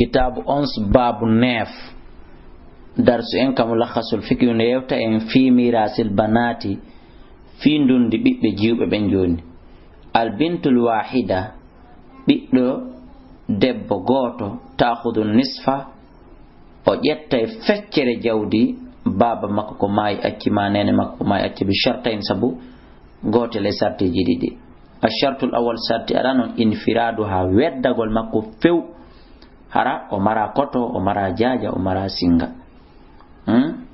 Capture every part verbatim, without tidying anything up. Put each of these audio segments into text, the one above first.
Kitaabu onze, baabu neuf. Darsu en ka Mulakhasul Fiqhi, no yewta en fii miiraasil banaati, fii ndundi ɓiɓɓe jiwɓe ɓen jooni. Al bintul waahida, ɓiɗɗo debbo gooto, taakhudu nisfa, o ƴettay feccere jawdi baaba makko ko maayi acci, maa neene makko ko maayi acci, bi shartayn, sabu gootel e sartiiji ɗiɗi. Ashartul awwal, sarti arano, infiraaduha, weddagol makko few, hara o mara koto, o mara jaaja, o mara singa. Hmm?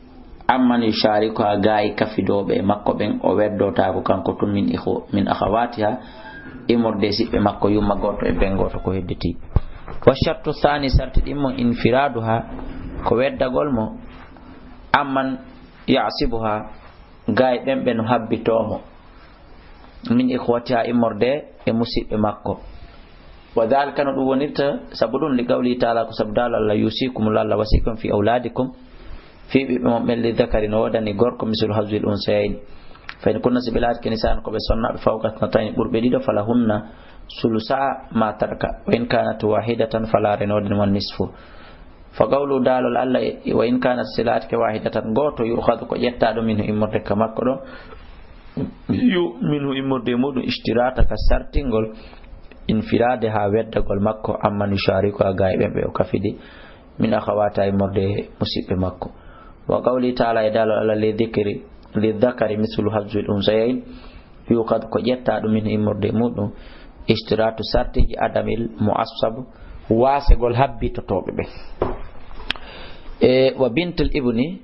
Amman yusharikuha, gaa e kafidooɓe e makko ɓen, o weddotaako kanko tun, min ikhu-, min akhawatiha, immorde e siɓɓe makko yumma gooto e ben gooto ko hedditi. Wa shartu thani, sarti ɗimmo, infiraaduha, ko weddagol mo, amman ya'sibuha, gaa e ɓen ɓe no habbitoo mo, min ikhwatiha, immorde e musiɓɓe makko. Wa dhalika, no ɗum wonirta, sabu ɗum, li qawlihi ta'ala, ko sabu daal Allah, yusikumullahu, Allah wasii kon, fi awladikum, fii ɓiɓɓe mon ɓen, li dhakari, no woodani gorko, mislu hazwil unsayayni. Fa in kunna, si ɓe laatike, nisaan ko ɓe sonnaaɓe, fawqa thnatayni, ɓurɓe ɗiɗo, falahunna sulusa ma taraka, wa in kanat wahidatan, fala, renoode wan nisfu. Fa qawlu, daalol Allah, e, wa in kanat, si laatike, wahidatan, gooto, yu'khadhu, ko ƴettaa ɗum, minhu, immorde ka makko ɗon, yu-, minhu, immorde e muɗum, ishtirata, ka sartingol, infirade, haa weddagol makko, amman yusharikuha, gaa e ɓen ɓe o kafidi, min akhawatiha, immorde e musiɓɓe makko. Wa qawli ta'ala, e daalol Allah, li dhikri, li dhakari mislu hazzil unsayayn, yuqad, ko ƴetta ɗum min immorde e muɗum, ishtiratu sartiji adamil mu'assab, wasegol habbitotooɓe ɓe. E wa bintul ibni,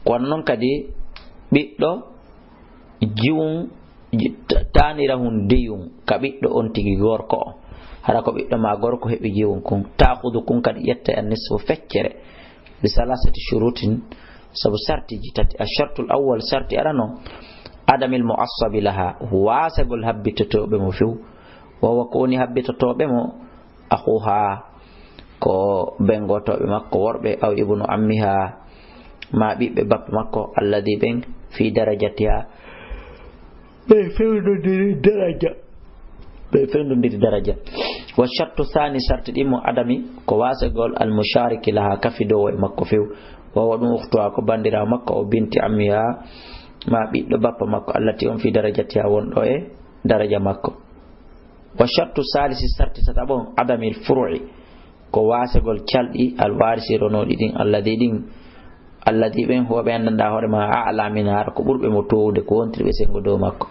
kono noon kadi ɓiɗɗo jiwun, ji-, ta-, taanirahun deyun ka ɓiɗɗo on tigi gorko o. Hara ko ɓiɗɗo ma gorko heɓi jiwun kun. Ta'khudu kun kadi ƴetta an nisfu feccere. Bi salasati shurutin, sabu sartiji tati. Ashartul awwal, sarti arano, adamil mu'assabi laha, wasegol habbitotooɓe mo few. Wa huwa ko woni habbitotooɓe mo, akhuha, ko bengotooɓe makko worɓe, aw ibnu ammiha, ma ɓiɓɓe bappa makko, alladhi ɓen, fi darajatiha, ɓe fewndondiri daraja. Ɓe fewndondiri daraja. Wa shartu thani, sarti ɗimmo adami, ko wasegol al mushariki laha, kafidowo e makko few. Wa huwa ɗum ukhtuha, ko bandirawo makko o, binti ammiha, ma ɓiɗɗo bappa makko, allati on fi darajatiha, wonɗo e daraja makko. Wa shartu salisi, sarti tataɓo, adamil furu'i, ko wasegol calɗi, al warisi, ronooɗi ɗin, alladi ɗin, alladi ɓen, huwa ɓe anndanɗa hoore ma, a'la min, har ko ɓurɓe mo towude, ko wontiri ɓe sengo dow makko.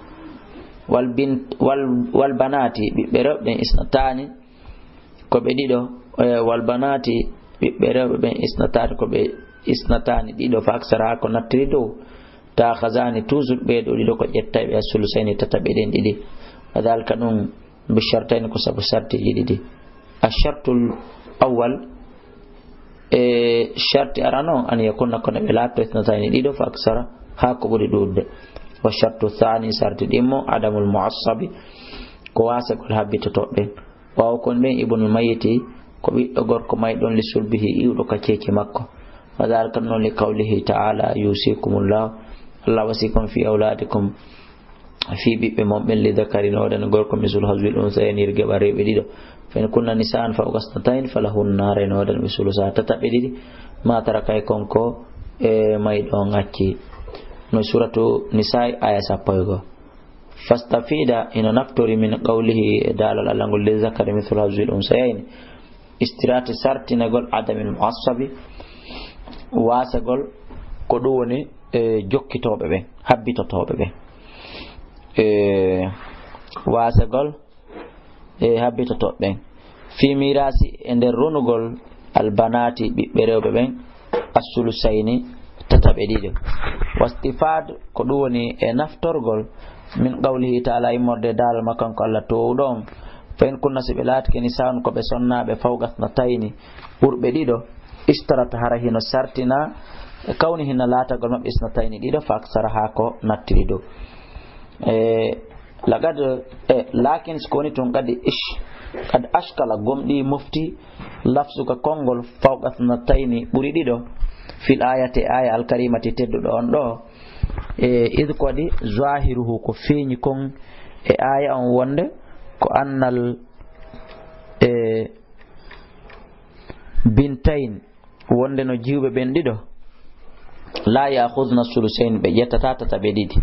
Wal bin-, wal, wal banati, ɓiɓɓe rewɓe ɓen, isnatani, ko ɓe ɗiɗo, e, wal banati, ɓiɓɓe rewɓe ɓen, isnatani, ko ɓe isnatani, ɗiɗo, fa aksara, ko nattiri dow. Ta'khazani, toujours ɓee ɗoo ɗiɗo ko ƴettayɓe, as-sulusayni, tataɓe ɗen ɗiɗi. Wa dhalika, ɗum, bi shartayni, ko sabu sartiji ɗiɗi. Ash-shartul awwal, e sharti arano, an yakunna, kono ɓe laatto, ithnatayni, ɗiɗo, fa aksara, haa ko ɓuri ɗuuɗde. Wa shartu thani, sarti ɗimmo, adamul mu'assabi, ko wasegol habbitotooɓe ɓen. Ɓaawo kon ɓen, ibnul mayyiti, ko ɓiɗɗo gorko mayɗo on, li sulbihi, iwɗo ka ceeci makko. Wa dhalika, non li qawlihi ta'ala, yusikumullah, Allah wasii kon, fi awladikum, fii ɓiɓɓe mon ɓen, li dhakari, no woodani gorko, mislu hazwil unsayayni, geɓal rewɓe ɗiɗo. Fa in kunna nisaan fawqa isnatayn, falahunna, renoode ɓe, sulusa, tataɓe ɗiɗi, ma taraka, e kon ko e mayɗo on acci. No suratu Nisaa, aya sappo e go'o. Fastafida, ina naftori min qawlihi, e daalol Allah ngol, li dhakari mithlu hazzil unsayayni. Istirati, sartinagol, adamil mu'assabi, wasegol, ko ɗum woni, e, jokkitooɓe ɓen, habbitotooɓe ɓen. E, wasegol, e, habbitotooɓe ɓen. Fi mirasi, e nder ronugol, al banati, ɓiɓɓe rewɓe ɓen, as-sulusayni, tataɓe ɗiɗo. Wastifad, ko ɗum woni e naftorgol, min qawlihi ta'ala, immorde daalol ma kanko Allah toowuɗo on, fa in kunna, si ɓe laatike, nisaan, ko ɓe sonnaaɓe, fawqa isnatayni, ɓurɓe ɗiɗo, ishtarata, hara hino sartina, kawni hino laatagol maɓɓe isnatayni, ɗiɗo, fa aksara, haa ko nattiri dow. E, laqad, e, lakin, so ko woni tun kadi, ish, qad ashkala, gomɗii mofti, lafzuka, konngol, fawqa isnatayni, ɓuri ɗiɗo, fil ayati, aya alkarimati, tedduɗo on ɗo. E, id, ko waɗi, zahiruhu, ko feeñi kon e aya on wonde, ko annal, e, bintayn, wonde no jiwɓe ɓen ɗiɗo, la ya'khudhna sulusayn, ɓe ƴettata tataɓe ɗiɗi.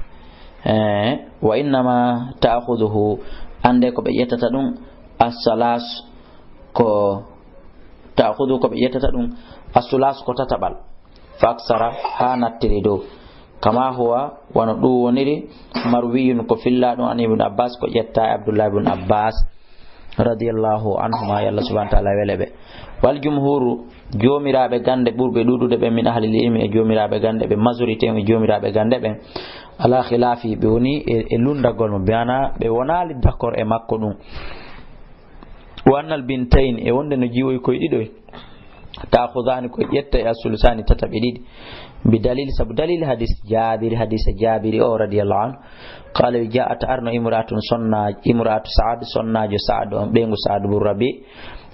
Eh, wa innama ta'khudhuhu, annde ko ɓe ƴettata ɗum, as-salas, ko ta'khudhu, ko ɓe ƴettata ɗum, as-sulas, ko tataɓal, fa aksara, haa nattiri dow. Kama huwa, wano ɗum woniri, marwiyun, ko fillaa ɗum, an Ibn Abbas, ko ƴetta e Abdullah ibn Abbas, radiyallahu anhuma, yo Allah subhanahu wa ta'ala wele ɓe. Wal jumhuru, joomiraaɓe gannde ɓurɓe ɗuuɗude ɓen, min ahlil ilmi, e joomiraaɓe gannde ɓe, majorité e joomiraaɓe gannde ɓen, ala khilafi, ɓe woni e, e lunndagol mo, bi maana ɓe wonaali d'accord e makko ɗum. Wa annal bintayn, e wonde no jiwoy koye ɗiɗoy, ta'khudhani, ko ƴetta e as-sulusani tataɓe ɗiɗi. Bi dalil, sabu dalil hadis Jaabir, hadisa Jaabiri o radiyallahu anhu. Qala, wi, ja'at, arno imra'atun, sonna, imra'atu Sa'ad, sonnaajo Sa'ad on, ɓeyngu Sa'ad bun Rabi,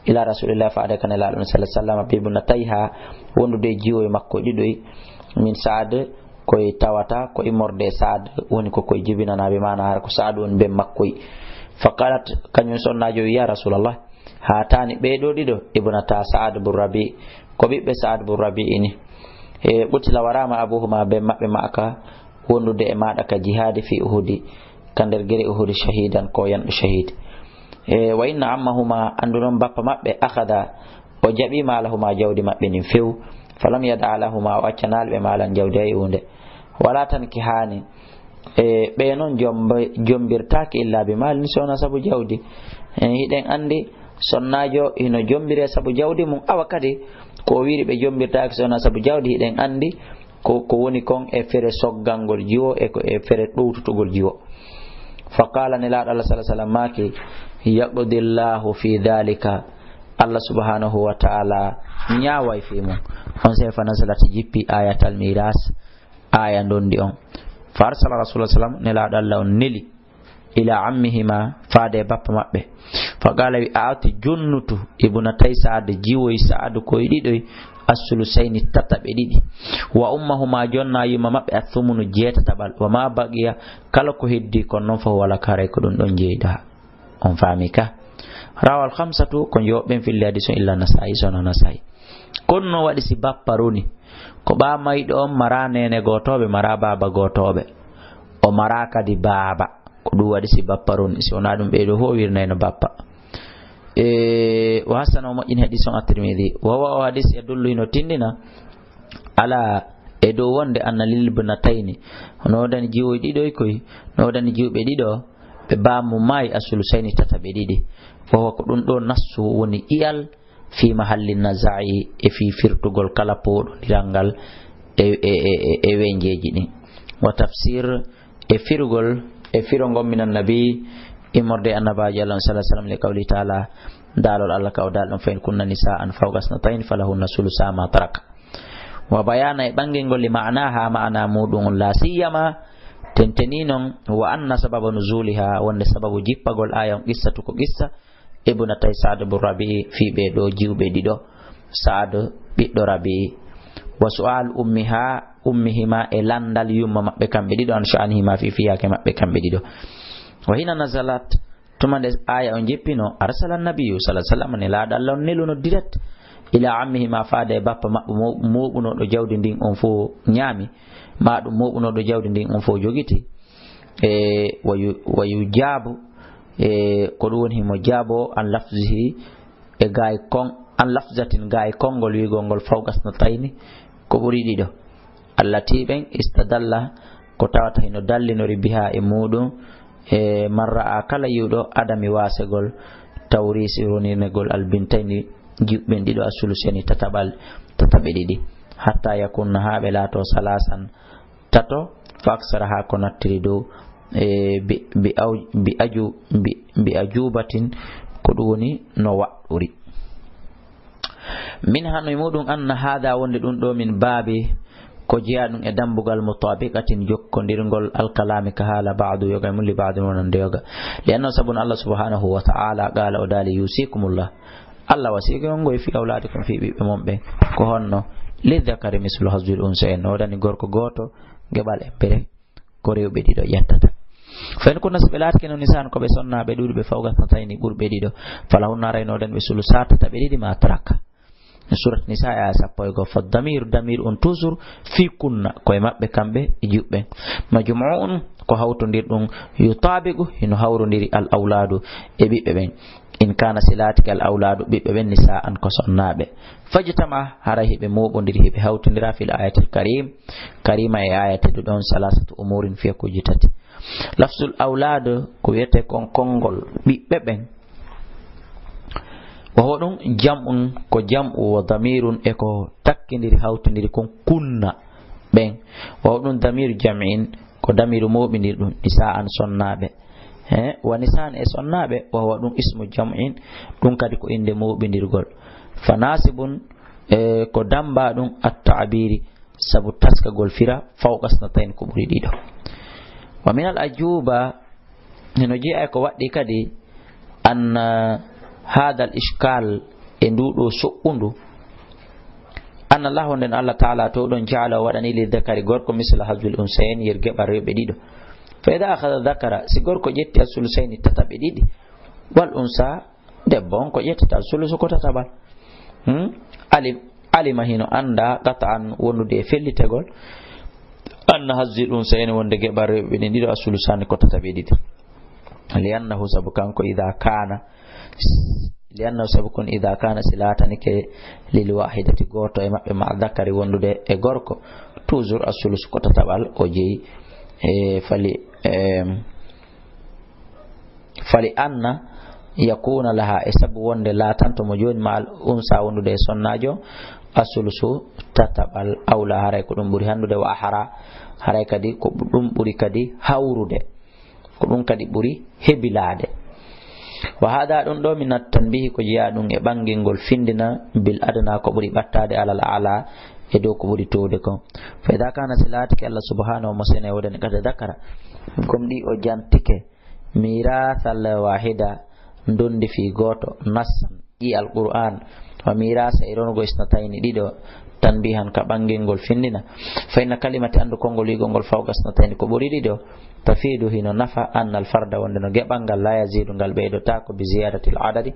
ila Rasulillah, faade ka Nelaaɗo on sallallahu alaihi wasallam, bi ibnatayha, wondude e jiwoy makko ɗiɗoy, min Sa'ad, koye tawata ko immorde e Sa'ad woni ko koye jibinanaa, bi maana hara ko Sa'ad woni ben makkoy. Fa qalat, kañum sonnaajo wi, ya Rasulallah, haataani ɓee ɗoo ɗiɗo, ibnata Sa'ad bun Rabi, ko ɓiɓɓe Sa'ad bun Rabi ini. E qutila, waraama abuhuma, ben maɓɓe ma'aka, wondude e maaɗa ka jihaadi fi Uhudi, ka nder gere Uhudi, shahidan, ko yanɗo shahid. E wa inna ammahuma, anndu non bappa maɓɓe, akhada, o jaɓi maalahuma, jawdi maɓɓe ndin few. Falam yada lahuma, o accanaali ɓe maalan, jawdi hay huunde. Wala tankihani, e ɓe non jomb-, jombirtaake illa bi maalin, si wonaa sabu jawdi. E, hiɗen anndi sonnaajo hino jombire sabu jawdi mum, awa kadi ko o wiiri ɓe jombirtaake si wonaa sabu jawdi, hiɗen anndi ko, ko woni kon e fere soggangol jiwo e ko e fere ɗowtutugol jiwo. Fa qala, Nelaaɗo Allah sallallahu alaihi wasallam maaki, yaqdi Allahu fi dhalika, Allah subhanahu wa ta'ala ñaaway fii mum. On sey fa nazalat, jippi ayatal miras, aya ndondi on. Fa arsala Rasulullah sallam, Nelaaɗo Allah on neli, ila ammihima, faade e bappa maɓɓe. Fa qala, wi, a'ti, jonnutu, ibnatay Sa'ad, jiwoy Sa'ad koye ɗiɗoy, as-sulusayni, tataɓe ɗiɗi. Wa ummahuma, jonna yumma maɓɓe, ath-thumunu, jeetataɓal. Wa ma baqiya, kala ko heddi kon non, fa huwa laka, haray ko ɗum ɗon jeyɗaa. On faami ka? Rawal khamsatu, ko njoɓɓen filli hadis on, illa Nasa'i, sona Nasa'i. Kono no waɗi si bappa roni? Ko ɓaa mayɗo on mara neene gootooɓe, mara baaba gootooɓe. O mara kadi baaba. Ko ɗum waɗi si bappa roni. Si wonaa ɗum, ɓee ɗoo fof wirnayno bappa. E, wa hassana, o moƴƴini hadis on At-Tirmidhi. Wa huwa, o hadis, yadullu, hino tindina, ala, e dow wonde, anna lil ibnatayni, no woodani jiwoy ɗiɗoy koy, no woodani jiwɓe ɗiɗo, ɓe baamu maayi, as-sulusayni, tataɓe ɗiɗi. Wa huwa, ko ɗum ɗoo nassu woni ƴi'al, fi mahalli naza'i, e fii firtugol kala pooɗondiral ngal e, e, e, e, e wenjeeji ɗin. Wa tafsir, e firugol, e firo ngon minan nabi, immorde e annabaajo Allah on sallallahu alaihi wasallam, li qawli ta'ala, daalol Allah ka o daali ɗon, fa in kunna nisa'an fawqa isnatayni falahunna sulusa ma taraka. Wa bayana, e ɓangel ngol, li ma'anaha, maana muɗum on, la siyama, tenteni non, wa anna sababa nuzuliha, wonde sababu jippagol aya on, qissatu, ko qissa, ibnatay Sa'd bun Rabi'i, fii ɓee ɗoo jiwɓe ɗiɗo, Sa'd ɓiɗɗo Rabi'i. Wa su'al ummiha, ummihima, e landal yumma maɓɓe kamɓe ɗiɗo, an sha'anihima, fii fiyaake maɓɓe kamɓe ɗiɗo. Wa hina nazalat, tuma nde aya on jippino, arsala nabiyyu sallallahu alaihi wasallam, Nelaaɗo Allah on neluno direct ila ammihima, faade e bappa maɓɓe mo-, mooɓunooɗo jawdi ndin on fof ñaami, ma ɗum mooɓunooɗo jawdi ndin on fof jogiti. E, wa yu-, wa yujaabu, e, ko ɗum woni himo jaabo, an lafzihi, e gaay kon, an lafzatin, gaay konngol wi'ugol ngol fawqa isnatayni, ko ɓuri ɗiɗo. Allati, ɓen, istadalla, ko tawata hino dallinori, biha, e muɗum, e man ra'a, kala yi'uɗo, adami, wasegol, tawrisi, ronirnegol, albintayni, jiwɓe ɓen ɗiɗo, as-sulusayni, tataɓal, tataɓe ɗiɗi, hatta yakunna, haa ɓe laato, salasan, tato, fa aksara, haa ko nattiri dow, e, bi, bi aw-, bi aju-, bi, bi ajubatin, ko ɗum woni no waɗɗuri. Min hano e muɗum, anna hada, wonde ɗum ɗo, min baabi, ko jeyaa ɗum e dambugal, mutabiqatin, jokkondirgol, alkalami, ka haala, ba'du, yoga e mum, li ba'din, wonande yoga. Li anna, sabu no Allah subhanahu wa ta'ala qala, o daali, yusikumullah, Allah wasiike on ngoy fi awladikum, fi ɓiɓɓe mon ɓen. Ko honno? Lizzakari mislu hazzil unsayayn. No woodani gorko gooto geɓal eɓɓere ko rewɓe ɗiɗo ƴettata. Fa in kunna, si ɓe laatike non, nisaan ko ɓe sonnaaɓe ɗuuɗuɓe, fawqa isnatayni, ɓurɓe ɗiɗo, falahunna, haray no woodani ɓe sulusa, tataɓe ɗiɗi, ma taraka. Surat Nisa aya sappo e go'o. Fa damiru, damiru on toujours fi kunna, ko e maɓɓe kamɓe e jiwɓe. Majmu'un, ko hawtondirɗum, yutabiqu, hino hawrondiri al awladu e ɓiɓɓe ɓen. In kana, si laatike al awladu ɓiɓɓe ɓen, nisa'an ko sonnaaɓe. Fajtama, haray hiɓe mooɓondiri, hiɓe hawtondira fil ayatil karim, karima e aya tedduɗo on, salasatu umurin, fiyakuuji tati. Lafzul awlad ko wiyete kon konngol ɓiɓɓe ɓen. Wa huwa ɗum jam'un, ko jam'u, wa damirun, e ko takkindiri, hawtindiri kon kunna ɓen. Wa huwa ɗum damiru jam'in, ko damiru mooɓindirɗum, nisa'an sonnaaɓe. He, wa nisa'an e sonnaaɓe, wa huwa ɗum ismu jam'in, ɗum kadi ko innde mooɓindirgol. Fa nasibun, e ko damba ɗum at ta'biri, sabu taskagol fira fawqa isnatayni ko ɓuri ɗiɗo. Wa min al ajuba, hino jeyaa e ko waɗɗi kadi, anna hadha al ishkal, e ndu ɗo soɓɓundu, anna Allah, wonde no Allah taala to ɗon, jaala o waɗani li dhakari gorko misla hazwil unsayni yer geɓal rewɓe ɗiɗo. Fa idha akhadha dhakara, si gorko ƴetti as sulusayni tataɓe ɗiɗi, wal unsa debbo on ko ƴettata sulusu ko tataɓal. Hmm? Alim-, alima hino annda qat'an wondude e fellitegol. Anna hazzi ɗum so ene wonde geɓal rewɓe ɗin ɗiɗo a sulusani ko tataɓe ɗiɗi. Li'annahu sabu kanko idha kana, li'annahu sabu kon idha kana si laatanike lil wahidati gooto e maɓɓe ma dhakari wondude e gorko. Toujours a sulusu ko tataɓal o jeyi. E fali, em, Fali anna yakuna laha, e sabu wonde laatanto mo jooni ma al unsa wondude e sonnaajo, asulusu tataɓal awla, haray ko ɗum ɓuri handude, wa ahara, haray kadi ko ɗum ɓuri kadi hawrude, ko ɗum kadi ɓuri hebilaade. Wa hada ɗum ɗo min at tanbihi ko jeyaa ɗum e ɓangingol findina bil adna ko ɓuri ɓattaade alal ala e dow ko ɓuri towde kon. Fa ida kana si laatike Allah subhanahu mo sene wodani kadi dakara gomɗi o jantike mirasal wahida, ndondi fii gooto, nassan, ƴii Alqur'aan, wa mirasa e ronugo isnatayni ɗiɗo, tanbihan ka ɓangingol findina. Fa inna kalimati anndu konngol wi'gol ngol fawqa isnatayni ko ɓuri ɗiɗo, tafidu hino nafa anna al farda wonde no geɓal ngal la yazidu ngal ɓeydotaako bi ziyadatil adadi,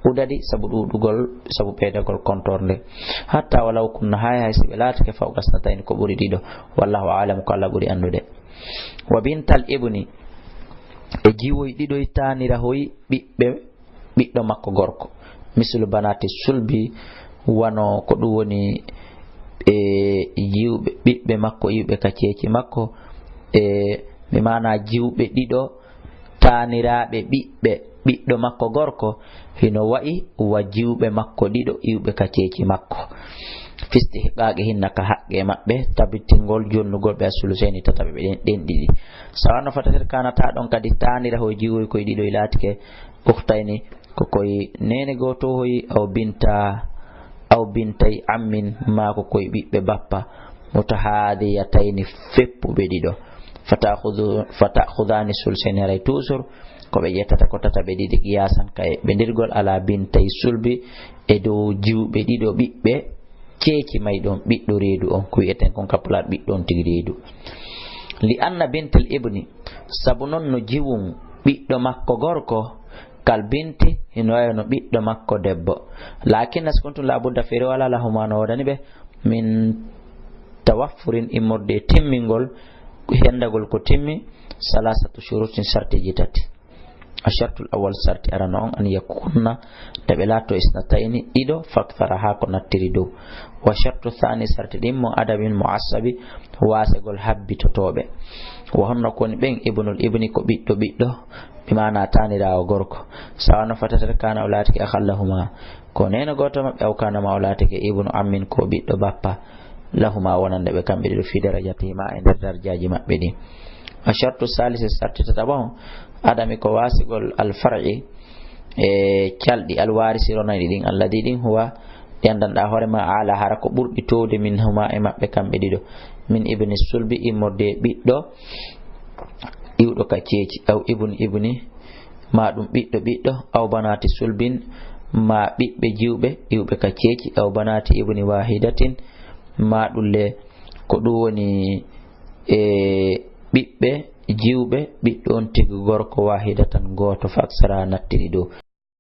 udadi sabu ɗuuɗugol, sabu ɓeydagol kontornde. Hatta walaw kunna hay hay si ɓe laatike fawqa isnatayni ko ɓuri ɗiɗo. Wallahu a'lam ko Allah ɓuri anndude. Wa bintal ibni, e jiwoy ɗiɗoy taanirahoy ɓiɓɓe, ɓiɗɗo makko gorko. Mislu banati sulbi, wano ko ɗum woni e yiwɓe, ɓiɓɓe makko iwɓe ka ceeci makko. E mi maana jiwɓe ɗiɗo taaniraaɓe ɓiɓɓe ɓiɗɗo makko gorko, hino wa'i wa jiwɓe makko ɗiɗo iwɓe ka ceeci makko. Fi istihqaaqi hinna ka haqqe maɓɓe, tabitingol jonnugol ɓe assulusayni tataɓe ɓe ɗen, ɗen ɗiɗi. Sawano fatatir kanata ɗon kadi taanira ho jiwoy koye ɗiɗo e laatike ukhtayni, ko koye neene gooto hoyi, aw binta, aw bintay ammin, maa ko koye ɓiɓɓe bappa, mutahaadiyatayni, feppuɓe ɗiɗo. Fata'khudhu-, fata'khudhani sulsayni, haray toujours ko ɓe ƴettata ko tataɓe ɗiɗi, qiyasan ka e ɓendirgol, ala bintay sulbi, e dow jiwɓe ɗiɗo ɓiɓɓe ceeci may ɗon, ɓiɗɗo reedu on, ko wi'eten kon ka pulaar ɓiɗɗo on tigi reedu. Li anna bintal ibni, sabu non no jiwun ɓiɗɗo makko gorko, kal binti, hino wayi no ɓiɗɗo makko debbo. Lakin, si kon tun, la budda, feere wala, lahuma, no woodani ɓe, min tawaffurin, immorde e timmingol, hendagol ko timmi, salasatu shurutin, sartiji tati. Ashartul awwal, sarti arano on, an yakunna, nde ɓe laatto isnatayni, ɗiɗo, fakthara, haa ko nattiri dow. Wa shartu thani, sarti ɗimmo, adamin mu'assabi, waasegol habbitotooɓe. Wa honno ko woni ɓen? Ibnul ibni, ko ɓiɗɗo ɓiɗɗo, bi maana taaniraawo gorko. Sawano fatatat kana, o laatike akhal lahuma, ko neene gooto maɓɓe, aw kana, ma o laatike ibnu ammin, ko ɓiɗɗo bappa, lahuma, wonande ɓe kamɓe ɗiɗo, fi darajatihima, e nder darjaaji maɓɓe ɗin. Wa shartu salisi, sarti tataɓo on, adami, ko waasegol al far'i, e calɗi al warisi ronayɗi ɗin, alladi, ɗin huwa, ɗi anndanɗa hoore ma, ala, hara ko ɓurɗi towde, min huma, e maɓɓe kamɓe ɗiɗo, min ibni sulbi, immorde e ɓiɗɗo iwɗo ka ceeci, aw ibn ibni, ma ɗum ɓiɗɗo ɓiɗɗo, aw banati sulbin, ma ɓiɓɓe jiwɓe iwɓe ka ceeci, aw banati ibni wahidatin, ma ɗum le ko ɗum woni e ɓiɓɓe jiwɓe ɓiɗɗo on tigi gorko, wahidatan, gooto, fa aksara, nattiri dow.